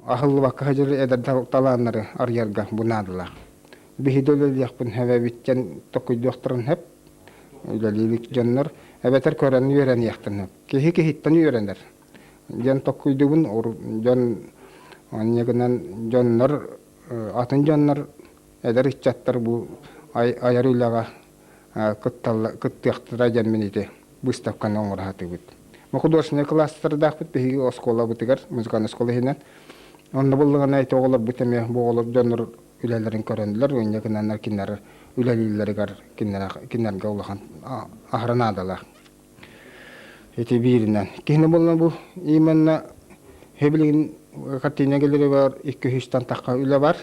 Аһыллыбакка сылдьар эдэр талааннары арыйарга бу наадалаах. Биһиги үлэлиэхпин эбэбиттэн токуйдуохтарын сөп, үлэлиибит дьоннор эбэтэр көрөн үөрэниэхтэрин сөп. Киһи киһиттэн үөрэнэр. Дьон токуйдубун, дьон онньа гынан дьоннор атын дьоннор эдэр ыччаттар бу айар үлэҕэ кыттыахтара диэн мин ити быыстапканы оҥоро сатыыбыт. Художественнай кылаастардаахпыт биһиги оскуолабытыгар, музыкальнай оскуола иһинэн. Онно буллаҕына ити оҕолорбут эмиэ бу оҕолор дьоннор үлэлэрин көрөннөр, инньэ гынаннар кинилэр үлэлииллэригэр кинилэргэ улахан аһара наадалаах. Ити бииринэн. Киһини булла бу именно билигин картина галереябар 200-тан тахха үлэ бар.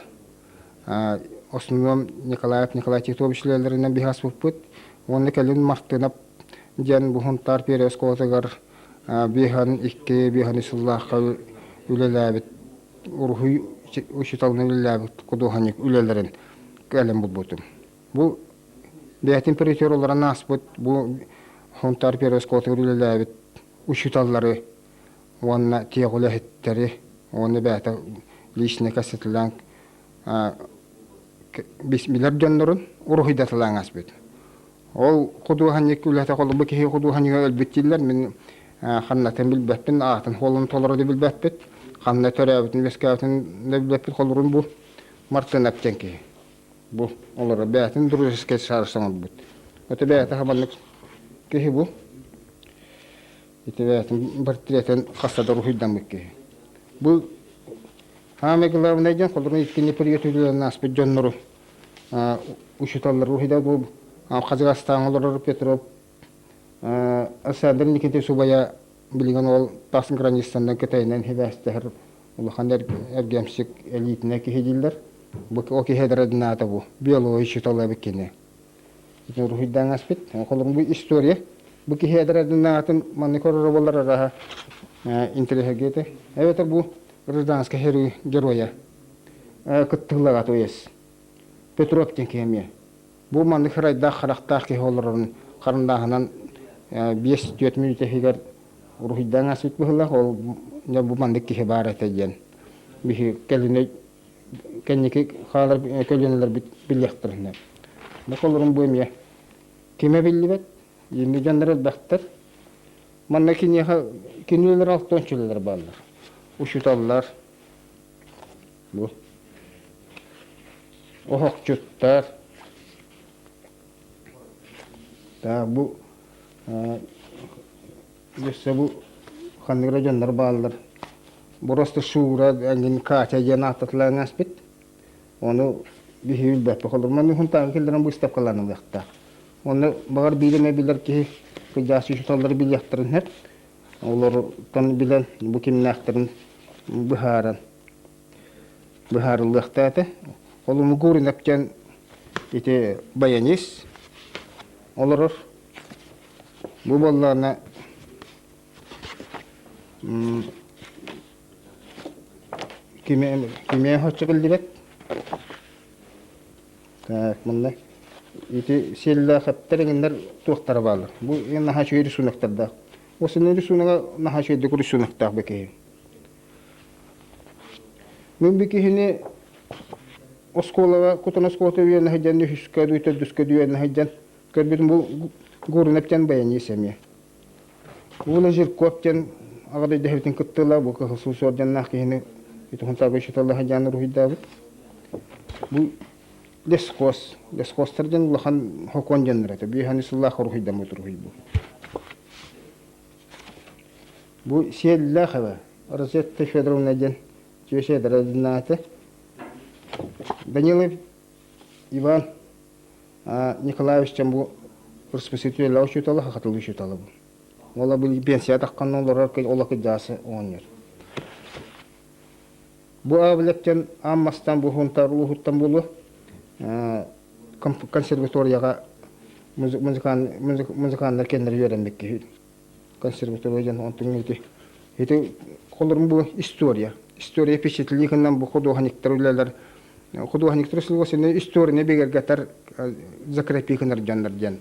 Основном Николаев Николай Титович үлэлэринэн биһи аспыппыт. Уонна кэлин Мартынов диэн бу Хунтаар Пере оскуолатыгар биһан икки биһан сыллаахха үлэлээбит уруһуй учууталынан үлэлээбит худуоһунньук үлэлэрин кэлэн булбутум. Бу бэйэтин притер олорон ааспыт бу Хунтаар Пере оскуолатыгар үлэлээбит учууталлары уонна тиэх үлэһиттэри уонна бэйэтэ личный кассеталаан билэр дьоннорун уруһуйдаталаан ааспыт. Ол худуоһунньук үлэтэ холобур киһи худуоһунньуга өлбүт дииллэр. Мин ханнатын билбэппин, аатын холун толору да билбэппит. Ханна төрөөбүтүн, үөскээбитин да билбэппит. Холурун бу Мартынов диэн киһи. Бу олоро бэйэтин дружескай шарж оҥорбут. Это бэйэтэ хабаннык киһи бу. Ити бэйэтин портретин хаста да уруһуйдаммыт киһи. Бу Самое главное диэн холобур иккини приютуллан ааспыт дьоннору учууталлар уруһуйда бу Казахстаҥҥа олорор Петров Александр Никитич убайа билигин ол тас границанан Кытайынан сибээстэһэр улахан эргэмсик элитинэ киһи дииллэр. Бу ол киһи эдэр бу биология учуутала эбит кини. Ити уруһуйдаан ааспыт. Холобур бу история. Бу киһи эдэр аатын маннык көрөрө буоллар араһа интэриэһиргиэтэ. Эбэтэр бу гражданскай сэрии геройа кыттыылаҕа то есть Петров диэн киһи эмиэ. Бу маннык сырайдаах харахтаах киһи олорорун харандааһынан 5-4 мүнүүтэ иһигэр уруһуйдаан ааспыт быһыылаах. Ол бу маннык киһи баар этэ диэн биһи кэлин кэнники хаалар көлүөнэлэрбит билиэхтэринэ. Бу холорун бу эмиэ кимэ биллибэт, инни дьоннор элбэхтэр. Манна киниэхэ кинилэр алтан чөлөлөр бааллар. Учууталлар, бу оһохчуттар, бу Өссө бу ханнык эрэ дьоннор бааллар. Просто Шура, эҥин Катя диэн ааттатылаан ааспыт. Ону биһи билбэппит. Холобур, манна Хунтааҥҥа киллэрэн быыстапкалаан ылыахтаах. Онно баҕар биир эмэ билэр киһи кырдьаҕас учууталлары билиэхтэрин сөп. Олортон билэн бу кимнээхтэрин быһааран быһаарыллыахтаах этэ. Ол Гуринов диэн ити баянист олорор. Бу буоллаҕына кимиэ хоччо биллибэт. Так, манна ити сиэллээхэптэр эҥиннэр туохтара бааллар. Бу наһаа үчүгэй рисуноктардаах. Осенний рисунога наһаа үчүгэйдик рисуноктаах бу киһи. Мин бу киһини оскуолаҕа кутан оскуолата үөрэнэ сылдьан үһүскэ дуу, төрдүскэ дуу үөрэнэ сылдьан Көрбүтүм бу Гурунов диэн баянист эмиэ. Уна Жирков диэн аҕа дойду эһэбитин кыттыыла бу Кыһыл Сулус орденнаах киһини Итухунтаага учууталлаһа диэн уруһуйдаабыт. Бу лесхоз. Лесхозтар диэн улахан хокуон дьоннор этэ. Биһани сыллаах уруһуйдаммыт уруһуй бу. Бу сиэллээх эбэ. Розетта Федоровна диэн Чүөсэ Драдинааты. Данилов Иван Николаевич диэн бу расписатель учуутала, хахатыл учуутала бу. Ола бу пенсия таххан олорор ола кыдьаасы оҕонньор. Бу аабылектен аан мастан бу хунтар улууһуттан булу консерваторияҕа музыканнар кэннэр үөрэммит киһи консерватория диэн онтун ити ити холорун бу история история впечатлительнан бу художниктар үлэлэр художниктар услугасыны историяны бигэргэтэр закрепи гынар дьоннор диэн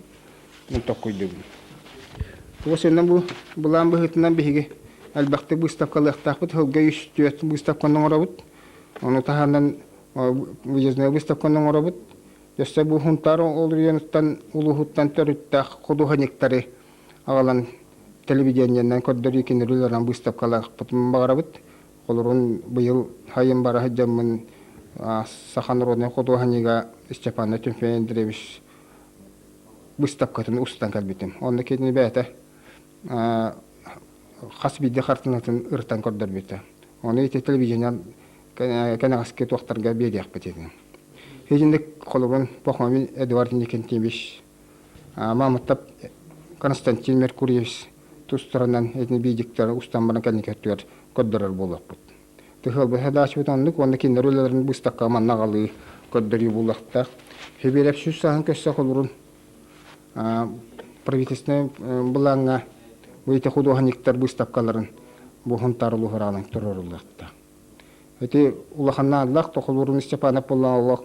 мин токкуйдубун. Тугу сеннен бу былаан быһыытынан биһиги элбэхтик быыстапкалыахтаахпыт. Сылга үс-түөрт быыстапканы оҥоробут. Ону таһынан выездной выставканы оҥоробут. Өссө бу Сунтаар оройуонуттан улууһуттан төрүттээх худуоһунньуктары аҕалан телевидениенэн көрдөрүү кинилэр быыстапкалаахпытын баҕарабыт. Холорун быйыл сайын бара сылдьаммын саха народнай худуоһунньуга Степан Тимофей Андреевич быыстапкатын устан кэлбитим. Онно кини бэйэтэ хас биирдии хартыынатын ырытан көрдөрбүтэ. Ону ити телевидениенэн кэнэҕэски туохтарга биэриэхпит этэ. Итинник холобурун Пахомин Эдуард Никентьевич, Мамытап Константин Меркурьевич тустарынан итини биидиктэр устан баран кэнники өттүгэр көрдөрөр буолуохпут. Тыһыалбыт задачабыт оннук уонна кинилэр үлэлэрин быыстапкаҕа манна аҕалыы көрдөрүү буолуохтаах. Фебиэрэп сүүс сааһын көрсө холурун правительственнай былааҥҥа бу ити худуоһунньуктар быыстапкаларын бу Сунтаар улууһугар аҕалан туруоруллуохтаах. Ити улахан наадалаах Тохолуурун Степанов буоллаҕа олох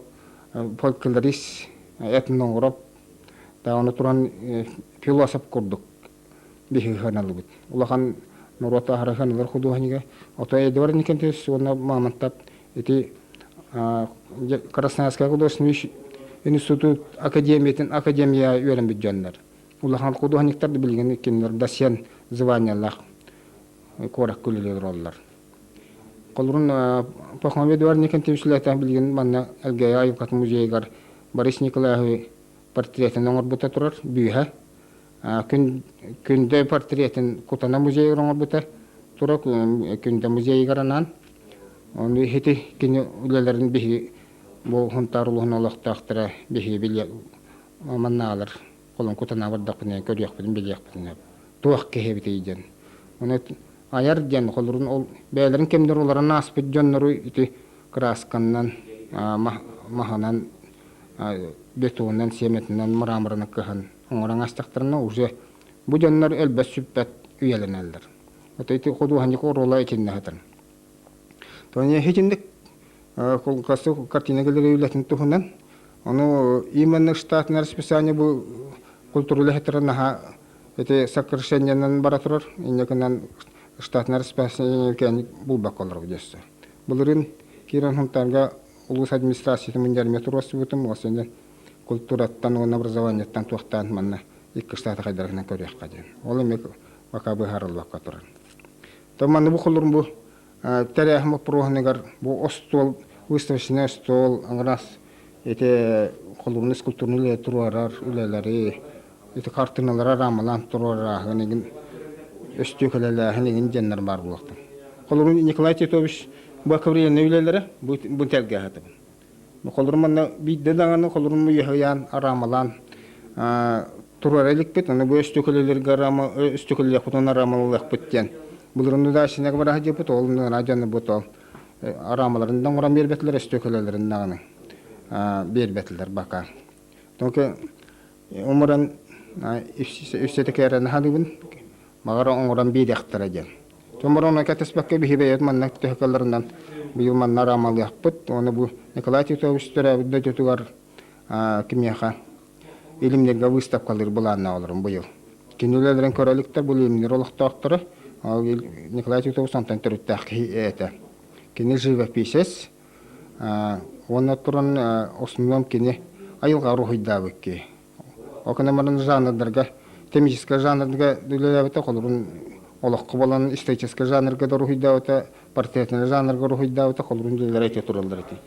фольклорист, этнограф, даҕаны туран философ курдук биһиги сыаналыыбыт. Улахан норуот аһара сыаналар худуоһунньуга. Ото Эдуард Николаевич уонна Мамонтов ити Красноярскай художественный институт академиятын академия үөрэммит дьоннор. Улахан худуоһунньуктар да билигин кинилэр доцент званиялаах куоракка үлэлии олороллор. Холурун Пахомов Эдуард Николаевич билигин манна Элгээйи айылҕатын музейыгар Борис Николаевич портретын оҥорбута турар бүүһэ. Күн Күндэ портретын Кутана музейыгар оҥорбута турар Күндэ музейыгар анаан. Ону ити кини үлэлэрин биһиги бу Сунтаар улууһун олохтоохторо биһиги билиэ маннаалар холон Кутана бардахпына көрүөхпүтүн билиэхпитин туох киһи эбитий диэн. Ону айар диэн холурун ол бэйэлэрин кэмнэр олорон ааспыт дьоннору ити кыраасканнан маһынан бетонунан сиэмэтинэн мраморынан кыһан оҥорон астахтарына уже бу дьоннор өлбөт сүппэт үйэлэнэллэр. Вот ити худуоһунньук оруола итиннэ сытар. Тоня итинник картина галерея үлэтин туһунан ону именно штатное расписание бу культура үлэһиттэрэ наһаа ити сокращениенан бара турар инньэ гынан штатное расписание кээнник булбакка олоробут дьэссэ. Былырыын киирэн Сунтаарга улуус администрациятын мунньарыма туруорсубутум уосанньан культураттан уонна образованиеттан туохтаан манна икки штаты хайдарынан көрүөххэ диэн. Ол эмиэ пока быһаарыллыбакка турар. То манна бу холурун бу тэрээһин боппуруоһуныгар бу остуол выставочный остуол аҥарас ити холурун скульптурный үлэ туруорар үлэлэри ити хартыыналары рамалаан туруорааһын игин өстүөкөлөлөөһүн игин диэннэр баар буолуохтар. Холурун Николай Титович бу акварельнай үлэлэрэ бу бу тэлгэһэтибин. Холурун манна биирдэ даҕаны холурун уйаһыйаан араамалаан туруора иликпит, аны бу өстүөкөлөлөргө рама өстүөкөлөлүөхпүт уонна рамалалыахпыт диэн. Былырын удачнайга бара сылдьыбыт, ол нара дьону бу ол араамаларын да оҥорон биэрбэтилэр, өстүөкөлөлөрүн даҕаны биэрбэтилэр бака. Только умуран үссэтикээрэн хаалыбын, баҕар оҥорон биэриэхтэрэ диэн. Томорону кэтэспэккэ биһи бэйэбит манна төһө кыалларынан быйыл манна араамалыахпыт. Уонна бу Николай Титович төрөөбүт дойдутугар кимиэхэ илимнэргэ выставкалыыр былааннаах олорун быйыл. Кини үлэлэрин көрө иликтэр бу илимнэр олохтоохторо. Ол Николай Титович онтон төрүттээх киһи этэ. Кини живописец уонна туран основном кини айылҕа уруһуйдаабыт киһи. Ол гынан баран жанрдарга, тематическай жанрга үлэлээбитэ, холобурун олоххо буолан историческай жанрга да уруһуйдаабыта, портретнай жанрга уруһуйдаабыта, холобурун үлэлэрэ ити тураллар ити.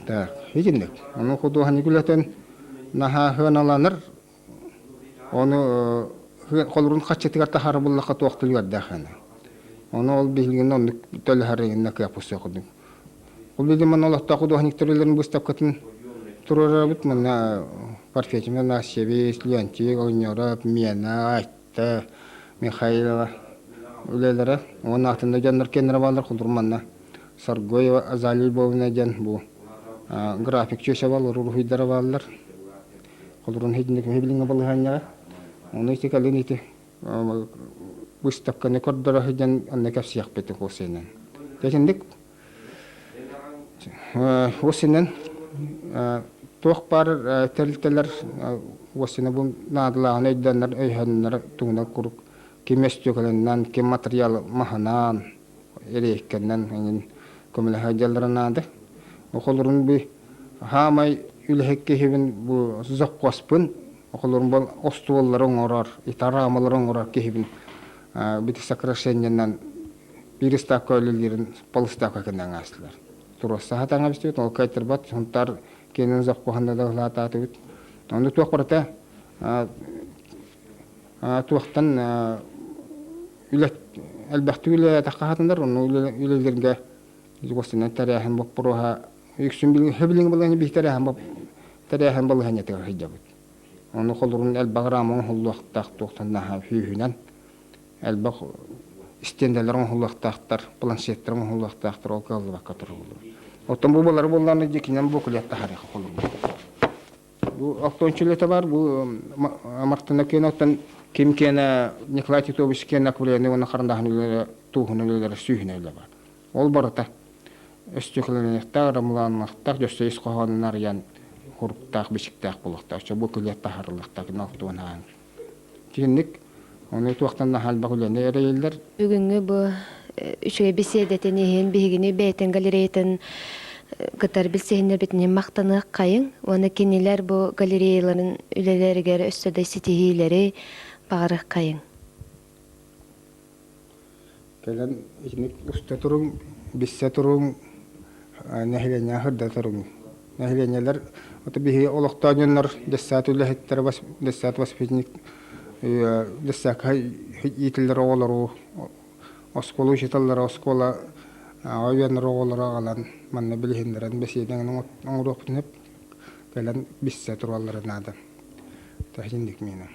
Так, итинник. Ону худуоһунньук үлэтин наһаа сыаналанар, ону холобурун хаччытыгар таһаара буллахха туох төлүөрдээх аны. Ону ол биһигини оннук төлөһөр кыаппыт суох курдук. Ол билигин манна олохтоох худуоһунньуктар үлэлэрин быыстапкатын туруорабыт. Манна Парфетина Насевич, Леонтий Огнеров, Мена, Айтта, Михайлова үлэлэрэ. Уонна атын да дьоннор киэннэрэ бааллар. Холобур, манна Саргоева Азалия Львовна диэн бу график чүөсэ бааллар, уруһуйдара бааллар. Холобурун итинник билиҥҥи балаһыанньаҕа. Ону ити кэлин ити выставканы көрдөрө сылдьан онно кэпсиэхпит уосинэн. Итинник уосинэн туох баар тэрилтэлэр уосина бу наадалааҕын өйдөөннөр өйөһөннөр туһунан куруук. Ким өстүөкэлэннэн, ким матырыйаал маһынан, эриэккэннэн эҥин көмөлөһө сылдьаллара наада. Оҕолорун би хаамай үлэһит киһибин бу сопхуоспун, оҕолорун бу остуоллары оҥорор, итараамалары оҥорор киһибин бити сокращениенан биир ыстаапка үлэлиирин полустаапка кэннэ аҥаастылар. Туруорса сатаан кэбистибит, ол кайтарбат, Сунтаар киэнин сопхуоһунна да ылаатаатыбыт. Ону туох барыта туохтан үлэ элбэхтик үлэлээтэххэ хатанар, ону үлэлэргэ государственнай тэрээһин боппуруоһа үксүн билиҥ балаһыанньа биһи тэрээһин тэрээһин балаһыанньатыгар сылдьабыт. Ону холурун элбэх рама оҥоһуллуохтаах туохтан наһаа сүүһүнэн элбэх стендэлэр оҥоһуллуохтаахтар, планшеттар оҥоһуллуохтаахтар, ол кыаллыбакка туруллар. Оттон бу балары буоллаҕына дьикинэн буклет таһаарыахха холурун. Бу охтончу үлэтэ бар, бу Мартына киэнэ оттон ким киэнэ Николай Титович киэнэ акварельнай уонна харандааһын үлэлэрэ тууһун үлэлэрэ сүүһүнэ үлэ бар. Ол барыта өстүөкүлэниэхтээх, рамыланыахтаах, дьөссө ис хоһоонун арыйан хуруктаах, бичиктээх буолуохтаах. Чо бу күлүөт таһаарыллыахтаах гына охтуон аан. Итинник ону туохтан наһаа элбэх үлэни эрэйиллэр. Бүгүҥҥү бу үчүгэй беседэтин иһин биһигини бэйэтин галереятын кытары билсиһиннэрбитин махтаныаххайыҥ уонна кинилэр бу галереяларын үлэлэригэр өссө да ситиһиилэри баҕарыаххайыҥ. Кэлэн итинник уста туруҥ, билсэ туруҥ, нэһилиэнньэҕэ сырда туруҥ. Нэһилиэнньэлэр ото биһиги олохтоох дьоннор десят үлэһиттэрэ десят воспитанник десятка иитиллэр оҕолору оскуола учууталлара оскуола үөрэнэр оҕолору аҕалан манна билиһиннэрэн бэсиэдэҥин оҥоруохпутун сөп кэлэн билсэ тураллара наада. Итинник миэнэ.